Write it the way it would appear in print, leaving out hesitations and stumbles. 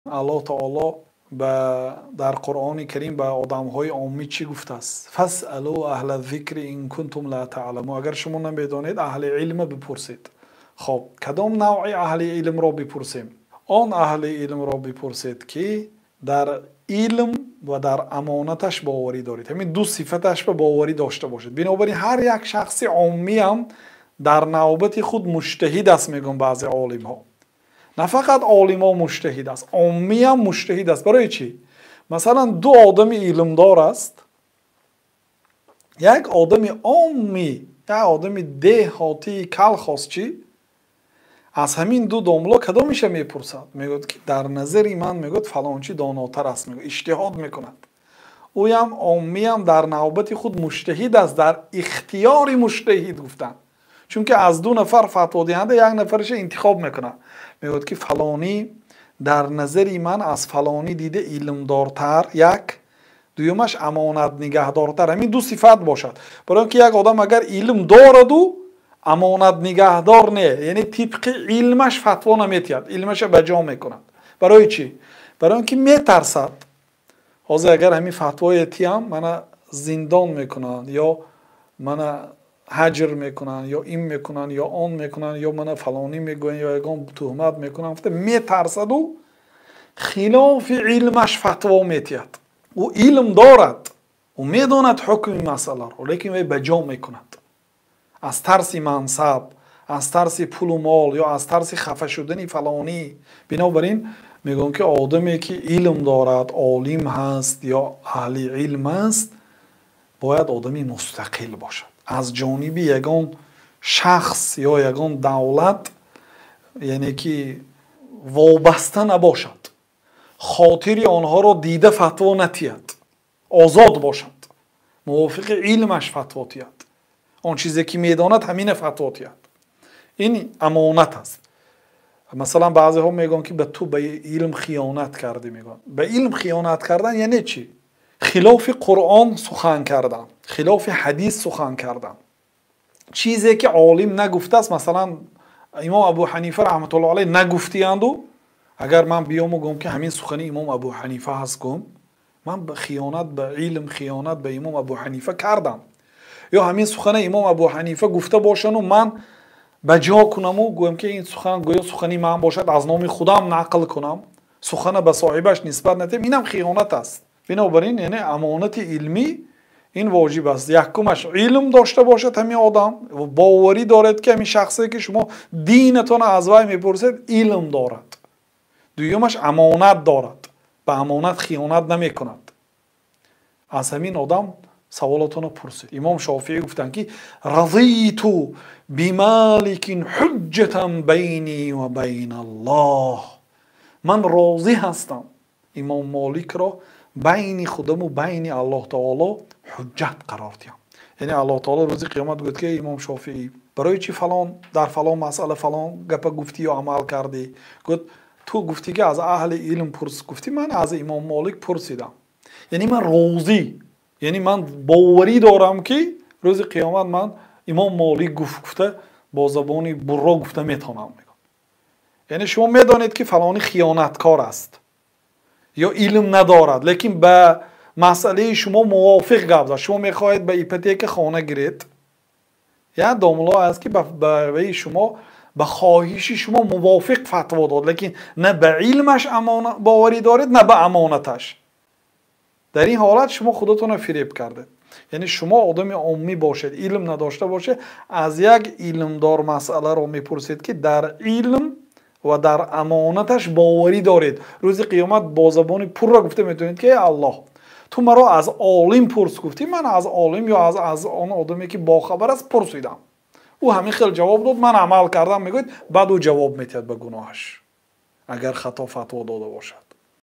Аллоҳ таоло дар Қуръони Карим ба одамҳои оммӣ чӣ гуфтааст? Фасъалу аҳла зикри ин кунтум ла таъламун. Агар шумо намедонед, аҳли илмро бипурсед. Хоб, кадом навъи аҳли илмро бипурсем? Он аҳли илмро бипурсед, ки дар илм ва дар амонаташ боварӣ доред. Ҳамин ду сифаташ ба боварӣ дошта бошед. Бинобар ин ҳар як шахси оммӣ ҳам дар навбати худ муҷтаҳид аст, мегӯянд баъзе олимҳо. На фақат олимҳо муҷтаҳид аст, оммӣ ҳам муҷтаҳид аст. Барои чӣ? Масалан, ду одами илмдор аст, як одами оммӣ, як одами деҳотии калхозчӣ. Аз ҳамин ду домло кадомиша мепурсад? Мегӯяд, ки дар назари ман, мегӯяд, фалончӣ донотар аст, мегӯяд, иҷтиҳод мекунад. Ӯям оммиям дар навбати худ муҷтаҳид аст, дар ихтиёри муҷтаҳид гуфтанд. Чунки аз ду нафар фатводиҳанда як нафараша интихоб мекунад. Мегӯяд, ки фалонӣ дар назари ман аз фалонӣ дида илмдортар, як, дуюмаш амонатнигаҳдортар. Ҳамин ду сифат бошад. Барои он ки як одам агар илм дораду амонат нигаҳдор не, яъне тибқи илмаш фатво наметиҳад, илмаша ба ҷо мекунад. Барои чӣ? Барои он ки метарсад, ҳозир агар ҳамин фатвое тиҳам, мана зиндон мекунанд, ё мана ҳаҷр мекунанд, ё ин мекунанд, ё он мекунанд, ё мана фалонӣ мегӯянд, ё ягон туҳмат мекунанд. Метарсаду хилофи илмаш фатво метиҳад. Ӯ илм дорад, ӯ медонад ҳукми масъаларо, лекин вай ба ҷо мекунад аз тарси мансаб, аз тарси пулу мол ё аз тарси хафа шудани фалонӣ. Бинобар ин мегӯям, ки одаме ки илм дорад, олим ҳаст ё аҳли илм аст, бояд одами мустақил бошад, аз ҷониби ягон шахс ё ягон давлат, яъне ки вобаста набошад, хотири онҳоро дида фатво натиҳад, озод бошад, мувофиқи илмаш фатво тиҳад. Он чизе ки медонад, ҳамина фатво тиҳад. Ин амонат аст. Масалан, баъзеҳо мегӯянд, ки ба ту ба илм хиёнат кардӣ. Мегӯянд, ба илм хиёнат кардан яъне чӣ? Хилофи Қуръон сухан кардан, хилофи ҳадис сухан кардан, чизе ки олим нагуфтааст. Масалан, имом Абу Ҳанифа раҳматуллоҳ алайҳ нагуфтиянду, агар ман биёму гӯям, ки ҳамин сухани имом Абу Ҳанифа ҳаст, гӯм, ман хиёнат ба илм, хиёнат ба имом Абу Ҳанифа кардам. Ё ҳамин сухана имом Абу Ҳанифа гуфта бошану ман ба ҷо кунаму гӯям, ки ин сухан гӯё сухани ман бошад, аз номи худам нақл кунам, сухана ба соҳибаш нисбат надиҳам, инам хиёнат аст. Бинобар ин, яъне амонати илмӣ ин воҷиб аст. Якумаш, илм дошта бошад ҳамин одам, боварӣ доред, ки ҳамин шахсе ки шумо динатонро аз вай мепурсед, илм дорад. Дуюмаш, амонат дорад, ба амонат хиёнат намекунад. Аз ҳамин одам саволотонро пурсед. Имом Шофиӣ гуфтанд, ки разиту бималикин ҳуҷҷатан байни ва байна Аллоҳ. Ман розӣ ҳастам имом Моликро байни худаму байни Аллоҳ таоло ҳуҷҷат қарор диҳам. Яъне Аллоҳ таоло рӯзи қиёмат гуфт, ки имом Шофиӣ, барои чӣ фалон дар фалон масъала фалон гапа гуфтӣ ё амал кардӣ? Гуфт, ту гуфтӣ, ки аз аҳли илм пурс гуфтӣ, ман аз имом Молик пурсидам. Яъне ман розӣ, яъне ман боварӣ дорам, ки рӯзи қиёмат ман имом Молик гуфт гуфта бо забони бурро гуфта метавонам. Яъне шумо медонед, ки фалонӣ хиёнаткор аст ё илм надорад, лекин ба масъалаи шумо мувофиқ гап зад. Шумо мехоҳед ба ипотека хона гиред, як домло аст, ки ба ваи шумо, ба хоҳиши шумо мувофиқ фатво дод, лекин на ба илмаш боварӣ доред, на ба амонаташ. Дар ин ҳолат шумо худатонро фиреб кардед. Яъне шумо одами оммӣ бошед, илм надошта бошед, аз як илмдор масъаларо мепурсед, ки дар илм ва дар амонаташ боварӣ доред. Рӯзи қиёмат бо забони пурра гуфта метавонед, ки эй Аллоҳ, ту маро аз олим пурс гуфтӣ, ман аз олим ё аз он одаме ки бохабар аст пурсидам, ӯ ҳамин хел ҷавоб дод, ман амал кардам, мегӯяд. Баъд ӯ ҷавоб метиҳад ба гуноҳаш, агар хато фатво дода бошад.